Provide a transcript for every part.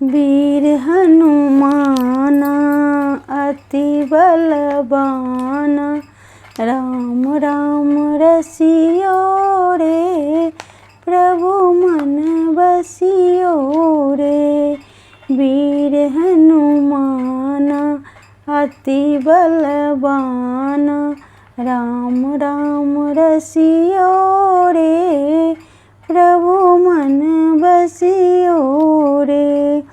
वीर हनुमाना अति बलवाना, राम राम रसियो रे, प्रभु मन बसियो रे। वीर हनुमाना अति बलवाना, राम राम रसियो रे, प्रभु मन बसियो रे।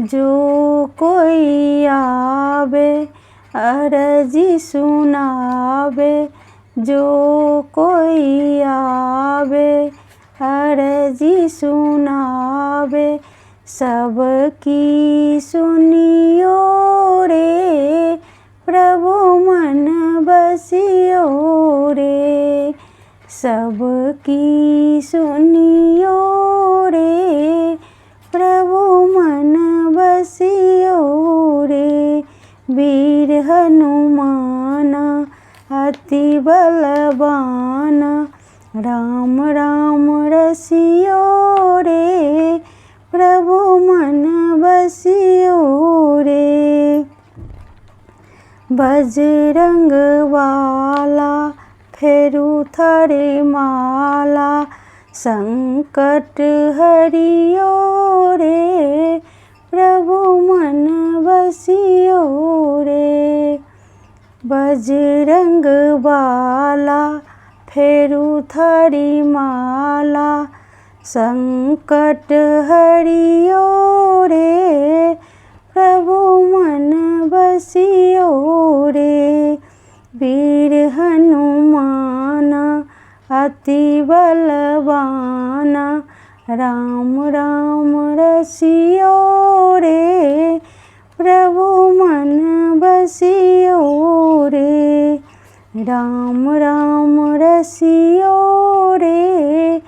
जो कोई आवे अरजी सुनावे, जो कोई आवे अरजी सुनावे, सबकी सुनियो रे, प्रभु मन बसियो रे। सबकी सुनियो रे, प्रभु मन बसियो रे। वीर हनुमाना अति बलवाना, राम राम रसियो रे, प्रभु मन बसियो रे। बजरंग वाला फेरू थारे माला, संकट हरियो रे, प्रभु मन बसियो रे। बजरंग वाला फेरू थारी माला, संकट हरियो रे, प्रभु मन बसियो रे। वीर हनुमाना अति बलवाना, राम राम रसियो रे, प्रभु मन बसियो रे। राम राम रसियो रे,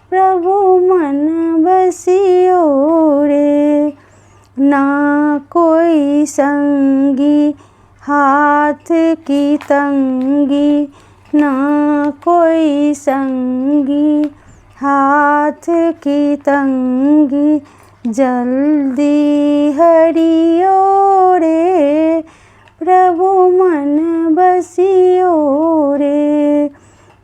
प्रभु मन बसियो रे। ना कोई संगी हाथ की तंगी, ना कोई संगी हाथ की तंगी, जल्दी हरियो रे, प्रभु मन बसियो रे।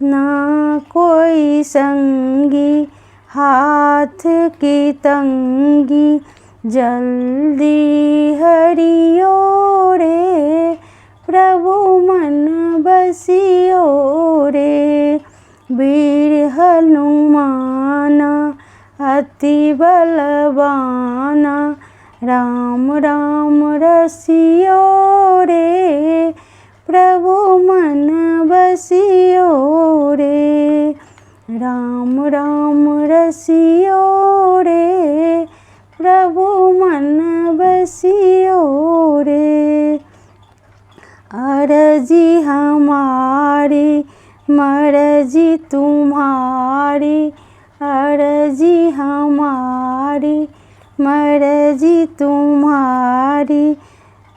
ना कोई संगी हाथ की तंगी, जल्दी हरियो रे, प्रभु मन बसियो रे। वीर हनुमाना अति बलवाना, राम राम रसियो रे, प्रभु मन बसियो रे। राम राम रसियो रे, प्रभु मन बसियो रे। अरजी हमारी मर्जी तुम्हारी, अरजी हमारी मर्जी तुम्हारी,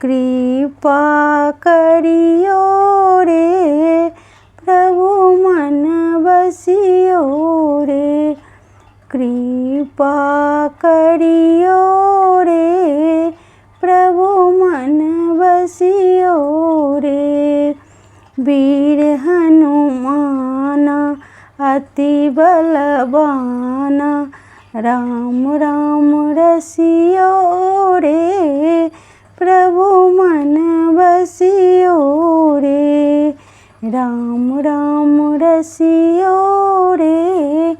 कृपा करियो रे, प्रभु मन बसियो रे। कृपा करियो रे, प्रभु मन बसियो रे। वीर हनुमाना अति बलवाना, राम राम रसियो रे, प्रभु मन बसियो रे। राम राम रसियो रे,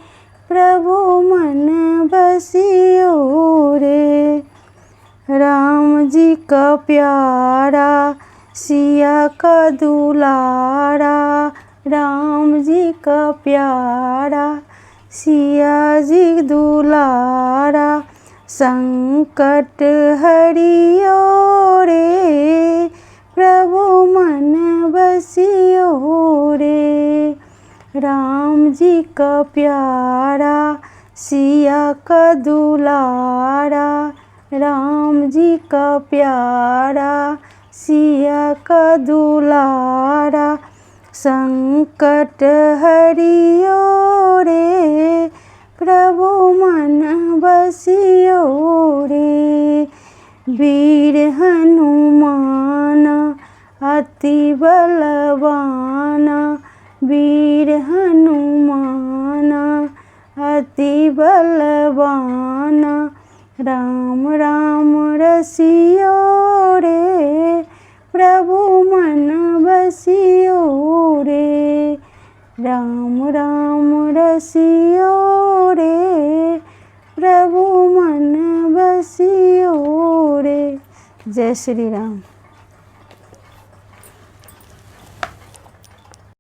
प्रभु मन बसियो रे। राम जी का प्यारा सिया का दुलारा, राम जी का प्यारा सिया जी दुलारा, संकट हरियो रे, प्रभु मन बसियो रे। राम जी का प्यारा सिया का दुलारा, राम जी का प्यारा सिया का दुलारा, संकट हरियो रे, प्रभु मन बसियो रे। वीर हनुमाना अति बलवाना, वीर हनुमाना अति बलवाना। राम राम रसियो रे, प्रभु मन बसियो रे। राम राम रसियो रे, प्रभु मन बसियो रे। जय श्री राम।